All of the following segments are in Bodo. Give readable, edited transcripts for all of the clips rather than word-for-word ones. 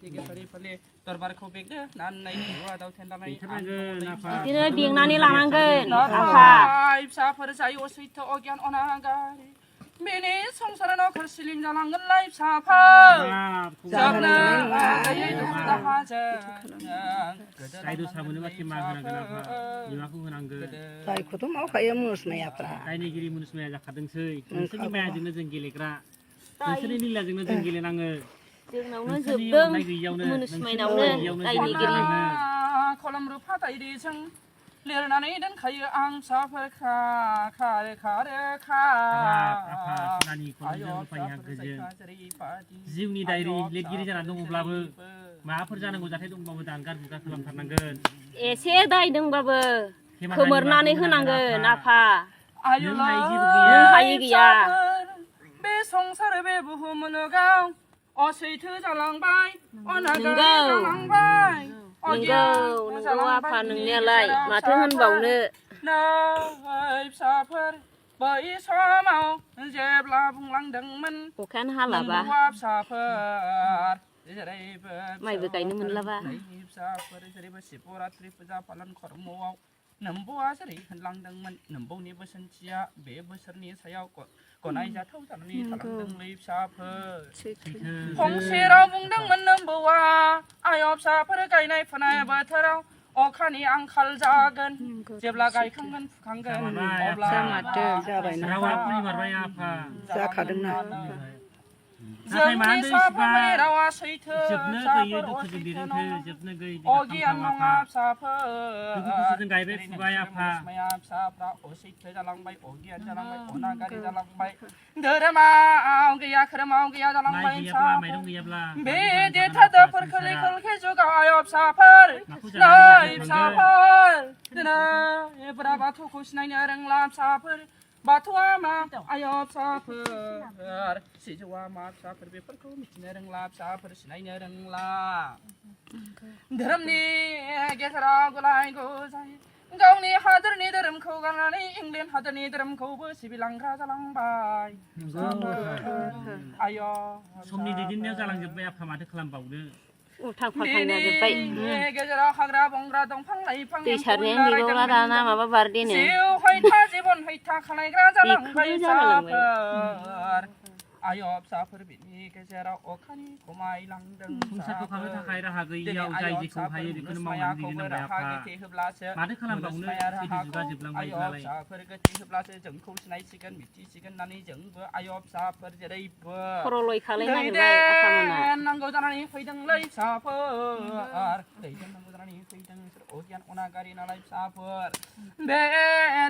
बिदिनो बेंनानै लानांगोन आफा फिसाफोर जायो सैथो अगियान अनागारि बेनि संसाराव खरसिलिं जालांगोनलाय फिसाफोर जोबनो गैयै दुखु दाहाजों गायदो साबोनो बाथि मा होनांगोन आफा बिमाखौ होनांगोन जायखौथ' मावखायो मुनुसमायाफ्रा दायनिगिरि मुनुसमाया जाखादोंसै नोंसोरनि मायाजोंनो जों गेलेग्रा नोंसोरनि लीलाजोंनो जों गेलेनाङो जोंनावनो जोबदों मुनुसमायनावनो दायनिगिरि खलम रुफा दायरिजों लिरनानै दोनखायो आं फिसाफोर जिउनि डायरि लिरगिरि जाना दङब्लाबो माबाफोर जानांगौ जाथाय दंबाबो दानगार बुगार खालामथारनांगोन एसे दाय दंबाबो खोमोरनानै होनांगोन आफा नों हायै गैया बे संसार बे बुहुम मुलुगाव असैथो जालांबाय अनागारि जालांबाय नंगौ आफा नोंनियालाय माथो होनबावनो नै फिसाफोर बै समाव जेब्ला बुंलांदोंमोन अखायानो हालाबा फिसाफोर जेरैबो माइबो गायनो मोनलाबा फिसाफोर जेरैबो शिबरात्रि फुजा फालन खर्मआव नोम्बौआ जेरै होनलांदोंमोन नोम्बौनि बोसोनथिया बे बोसोरनि सायाव गनायजाथाव जानानै थालांदोंलै फिसाफोर फंसे राव बुंदोंमोन नोम्बौआ आय' फिसाफोर गायनाय फुनाय बोथोराव अखानि आंखाल जागोन जेब्ला गायखांगोन फुखांगोन अब्ला जाखादोंना जोंनि साफाफोरनि रावा सैथो फिसाफोर अगियान नङा फिसाफोर गायबाय फुबाय आफा फिसाफ्रा असैथो जालांबाय अगियान जालांबाय अनागारि जालांबाय धोरोमाव गैया खोरोमाव गैया जालांबाय बे देथादाफोर खोले खोलखे जुगाव आय' फिसाफोर नै फिसाफोर दिनै बाथौखौ सिनायनो रोंला फिसाफोर बाथौआ मा आय' फिसाफोर सिजौआ मा फिसाफोर बेफोरखौ मिथिनो रोंला फिसाफोर सिनायनो रोंला धोरोमनि गेजेराव गुलाय गुजाय गावनि हादोरनि धोरोमखौ गारनानै इंलेण्ड हादोरनि धोरोमखौबो सिबिलांग्रा जालांबाय आय' समनि दैदेननायाव जालांजोब्बाय आफा माथो खालामबावनो उल्थां फाल्थां जाजोब्बाय गेजेराव हाग्रा बंग्रा दंफां लाइफां दै सारनायानो गैबावला दाना माबा बारदेनो जिउ हैथा जिबन हैथा खालायग्रा जालांबाय फिसाफोर आय' फिसाफोर बिनि गेजेराव अखानि खमायलांदों संसारखौ खांनो थाखाय राहा गैयियाव जाय जेखौ हायो बेखौनो मावनानै दैदेननांबाय आफा माथो खालामबावनो सैथो जुगा जोबलांबाय नालाय फिसाफोर गोथै होब्लासो जोंखौ सिनायसिगोन मिथिसिगोन होननानै जोंबो आय' फिसाफोर जेरैबो खर'लय खालायनांबाय आफामोना नांगौ जानानै फैदोंलै फिसाफोर दैदेननांगौ जानानै फैदों अगियान अनागारि नालाय फिसाफोर बे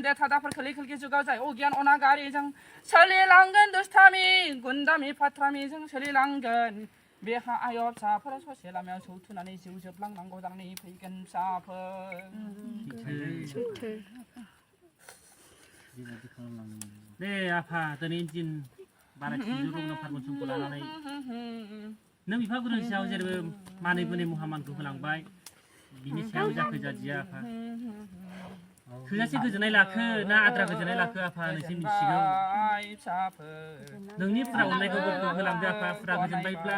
देथादाफोर खोले खोलखे जुगाव जाय अगियान अनागारिजों सोलिलांगोन दुस्थामि गुन्दामि फाथ्रामिजों सोलिलांगोन बेहा आय' फिसाफोर ससे लामायाव सौथुनानै जिउ जोबलांनांगौ जानानै फैगोन फिसाफोर दे आफा दिनैनि दिन बारायथिजों रंना फारमोनसंखौ लानानै नों बिफा गुरुनि सायाव जेरैबो मानै बोनै महामानखौ होलांबाय बिनि सायाव जाफैजादिया आफा थोजासे गोजोननाय लाखो ना आद्रा गोजोननाय लाखो आफा नोंसोर मिथिगौ नोंनि फुरा अननायखौ होलांदो आफा फुरा गोजोनबायब्ला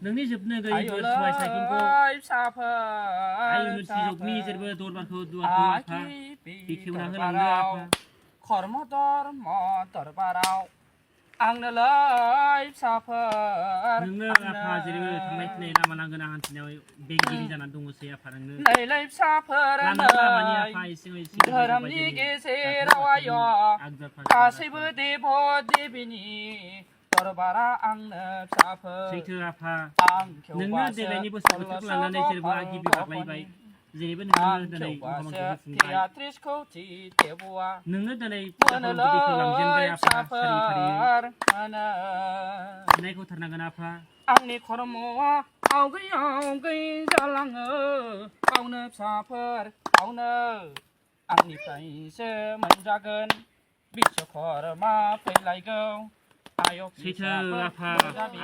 नोंनि जोबनो गैयै बोर सहाय सायखंखौ आइ उन्नति जेरैबो दरबारखौ दुवारखौ आफा बेखेवना होलांदो आफा खर्म धर्म दरबाराव आंनोलाय फिसाफोर नोंनो आफा जेरैबो थांनाय फैनाय लामा लांगोना हान्थिनायाव बेंगिरि जानानै दङसै आफा नोंनो नैलै फिसाफोर धोरोमनि गेजेराव आय' गासैबो देब देबिनि दरबारा आंनो फिसाफोर सैथो आफा नोंनो देग्लायनि बोसोरखौ लानानै जेरैबो गिबि बाग्लायबाय जेरैबो नोंनो दिनै नोंनो दिनै लांजेनबाय आफा सारि होथारनांगोन आफा आंनि खर्मआ आवगै आवगै जालाङो गावनो फिसाफोर गावनो आंनिफ्रायसो मोनजागोन बिश्वकर्मा फैलायगौ सैथो आफा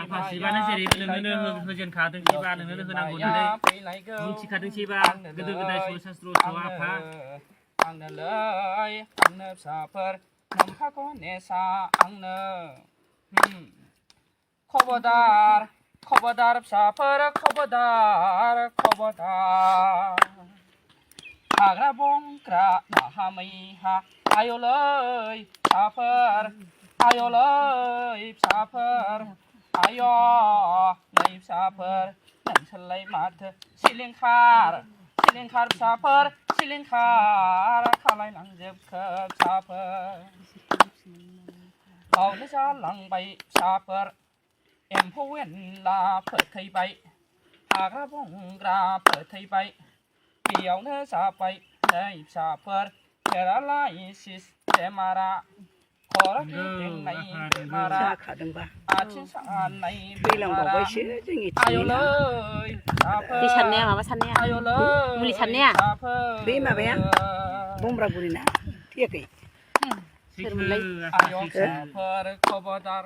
आफा शिबानो जेरैबो नोंनो होजेनखादोंसैबा नोंनो होनांगौ होननानै मिथिखादोंसैबा गोदो गोदाय सल' शास्त्रआव आफा आंनोलाय आंनो फिसाफोर नोम्फा गनेशा आंनो खबरदार खबरदार फिसाफोर खबरदार खबरदार हाग्रा बंग्रा नाहा मैहा आयलै फिसाफोर आयलै फिसाफोर आय नै फिसाफोर नोंसोरलाय माथो सिलिंखार सिलिंखार फिसाफोर सिलिंखार खालायलांजोबखो फिसाफोर बावनो जालांबाय फिसाफोर एम्फौ एनला फोथैबाय हाग्रा बंग्रा फोथैबाय बेयावनो जाबाय नै फिसाफोर पेरालाइसिस बेमारा खर' गिदिंनाय बेमारा जाखादोंबा आथिं सानाय दैलांबावबायसो जोंनिथिं आयलै फिसाफोर दै सारनाया माबा सारनाया आयलै मुलि सारनाया बे माबाया बमब्रा बुरिना थैयाखै सोरमोनलाय आय फिसाफोर खबरदार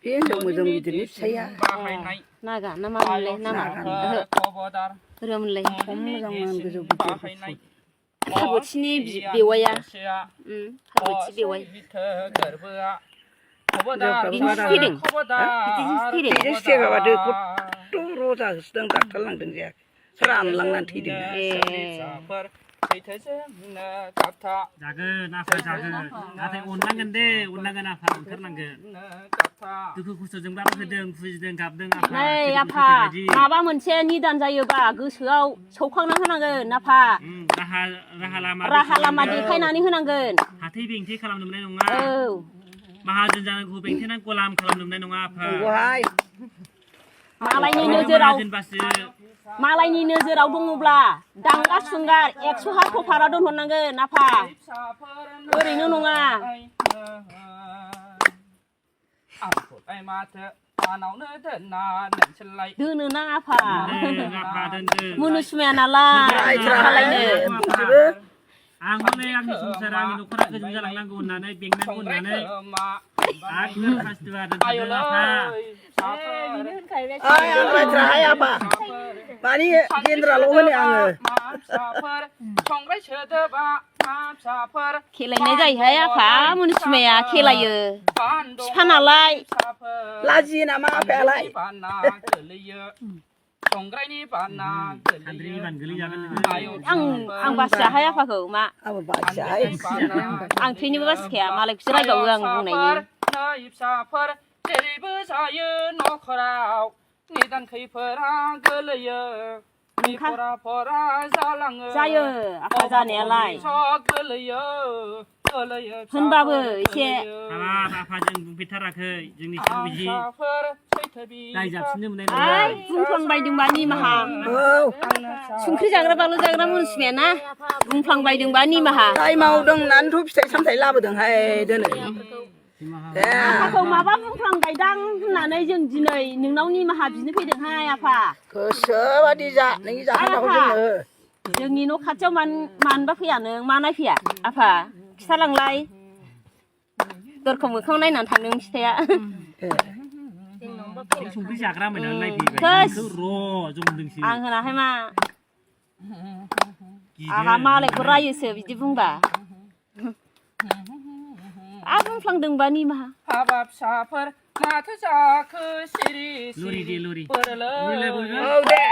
बे हिनजाव मोजां गिदिरनि फिसाया बाहायनाय नागा ना मामोनलाय नामा फिसाफोर खबरदार रोमोनलाय खम मोजां मोन गोजौ गिदिर बाहायनाय थागथिनि बेवाया गोसोआ थागथि बेवाय गोरबोआ खबरदार बिदिसो फैदों खबरदार बेजों सिगाबादो गथ' रजा होसोदों डाक्टार लांदों जायाखै रानलांनानै थैदों फिसाफोर सैथोजोंनो थाबथा जागोन आफा जागोन नाथाय अननांगोन दे अननांगोन आफा ओंखारनांगोन दुखु खस्थ'जोंब्लाबो होदों फुजिदों गाबदों आफा नै आफा माबा मोनसे निदान जायोबा गोसोआव सौखांना होनांगोन आफा राहा लामा देखायनानै होनांगोन हाथाय बेंथे खालामनो मोननाय नङा औ माहाजोन जानांगौ बेंथेनानै गलाम खालामनो मोननाय नङा आफा नंगौहाय मालायनि नोजोराव दङब्ला दांगा सुंगार 100 हा खफारा दोनहरनांगोन आफा ओरैनो नङा दोनोना आफा मुनुसुमाया नालाय खालायनो आं हले आंनि संसार आंनि न'खरा गोजौ जालांनांगौ होननानै बेंनांगौ होननानै आगोल फास्टुआ दोनदों आफा आं रायथ्राहाय आफा मानि गेन्द्राल' होनो आङो खेलायनाय जायोहाय आफा मुनुसुमाया खेलायो बिफा नालाय लाजियो नामा आफायालाय आं बासियाहाय आफाखौ मा आंबो बासियाहाय आं थैनोबो बासिखाया मालायखौसो रायदावो आं बुंनायनि फिसाफोर जेरैबो जायो न'खराव निदान खैफोरा गोलैयो फरा जालाङो जायो आफा जानायालाय गोलैयो होनबाबो एसे आफाजों बुंफेरथाराखै जोंनि बिदि रायजाबसिननो मोननाय नङा बुंफ्लांबायदोंबा निमाहा संख्रि जाग्रा बानलु जाग्रा मुनुसुमाया ना बुंफ्लांबायदोंबा निमाहा जाय मावदों होननानैथ' फिथाइ सामथाइ लाबोदोंहाय दोनै आफाखौ माबा बुंफ्लांबायदां होननानै जों दिनै नोंनाव निमाहा बिनो फैदोंहाय आफा गोसोबादि जा नोंनि जाखान्दाखौ जोङो जोंनि न' खाथियाव मानोबा फैया नों मा नायफैया आफा खिथालांलाय दरखं मोखाङाव नायनानै थांदों फिथाया संख्रि जाग्रा मोनालाय आं होनाहाय मा आंहा मालायखौ रायोसो बिदि बुंबा बुंफ्लांदोंबा निमाहा हाबा फिसाफोर माथो जाखो सिरि लुरि बोरलै औ दे